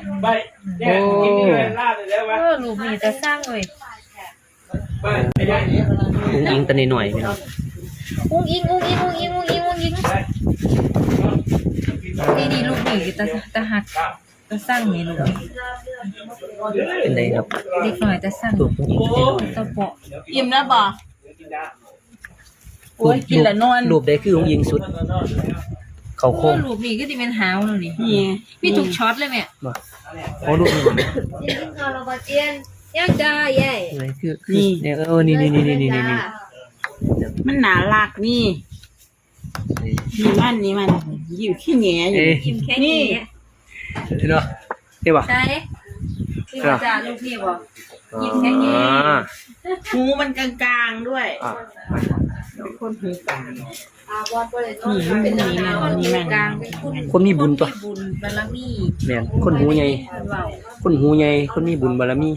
ໂອ້ ເອີ ຮູບນີ້ຕາຊັງເວີຍ. ອຸ້ງອິງແຕ່ນ້ອຍໆ ພີ່ນ້ອງ. ອຸ້ງອິງ ອຸ້ງອິງ ອຸ້ງອິງ ອຸ້ງອິງ ອຸ້ງອິງ. ນີ້ໆ ຮູບນີ້ຕາ ຕາຮັກ ຕາຊັງນີ້ລູກ. ເປັນໃດຄັບ? ເດັກນ້ອຍຕາຊັງ ຮູບອຸ້ງອິງແຕ່ນ້ອຍໆ ຕາເປາະ. ອີ່ມແລ້ວບໍ່? ໂອ້ຍ ກິນລະນອນ. ຮູບໃດຄືອຸ້ງອິງສຸດ? ເຂົ້າໂຄງ. ໂອ້ຍ ຮູບນີ້ຄືຊິແມ່ນຫາວແລ້ວນີ້. ນີ້ ມີທຸກຊັອດເລີຍແມ່. ບໍ່? ໂອ້ ຮູບນີ້ບໍ່? ກິນເຂົ້າແລ້ວບໍ່ຈຽນ? ຍັງຈ້າເຢ້ຍ. ຄື ຄື ນີ້ ເອີ ນີ້ໆ ນີ້ໆ ນີ້ໆ ມັນໜ້າຮັກນີ້. ນີ້ມັນ ນີ້ມັນ ຍິ້ມຂີ້ແຫງຢູ່. ເອີ ຍິ້ມແຄ່ແຫງ. ນີ້ ເຫັນບໍ່? ໃສ? ນີ້ບໍ່ຈ້າ ລູກນີ້ບໍ່? ຍິ້ມແຄ່ແຫງ. ຫູມັນກາງໆດ້ວຍ. ເປັນຄົນຫູກາງ. ນີ້ມັນ ນີ້ມັນ ນີ້ມັນ ຄົນມີບຸນຕົວະ. ມີບຸນບາລະມີ. ແມ່ນ ຄົນຫູໃຫຍ່ ເພິ່ນເວົ້າ ຄົນຫູໃຫຍ່ ຄົນມີບຸນບາລະມີ.